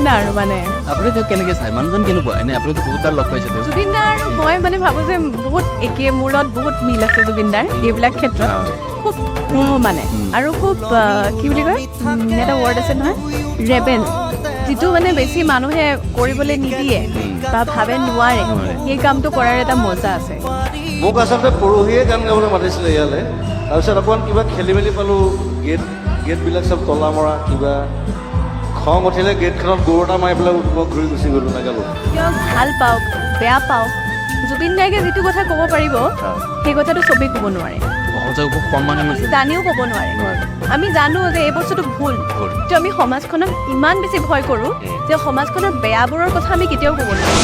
দা আৰু মানে। আপুনি তেওঁক কেনেকৈ চায়? মানুহজন কেনেকুৱা এনে? আপুনিতো বহুত বাৰ লগ পাইছে তেওঁক। জুবিন দাৰ মই মানে ভাবোঁ যে বহুত একে, মোৰ লগত বহুত মিল আছে জুবিন দাৰ এইবিলাক ক্ষেত্ৰত। খুব মানে আৰু খুব কি বুলি কয়, এটা ৱৰ্ড আছে নহয়, ৰেবেল, যিটো মানে বেছি মানুহে কৰিবলৈ নিদিয়ে বা ভাবে নোৱাৰে, সেই কামটো কৰাৰ এটা মজা আছে। মোক আচলতে পৰহিয়ে গান গাবলৈ মাতিছিলে ইয়ালৈ। তাৰপিছত অকণমান কিবা খেলি মেলি পালোঁ, গেটবিলাক চব তলা মৰা, কিবা খং উঠিলে গেটখনত গৰু এটা মাৰি পেলাই মই ঘূৰি গুচি গ'লোঁ, নাগালোঁ। তেওঁক ভাল পাওক, বেয়া পাওক, জুবিন গাৰ্গে যিটো কথা ক'ব পাৰিব, সেই কথাটো চবেই ক'ব নোৱাৰে। সঁচাকৈ খুব সন্মানীয় আছিল। জানিও ক'ব নোৱাৰে। আমি জানো যে এই বস্তুটো ভুল, কিন্তু আমি সমাজখনক ইমান বেছি ভয় কৰোঁ যে সমাজখনৰ বেয়াবোৰৰ কথা আমি কেতিয়াও ক'ব নোৱাৰোঁ।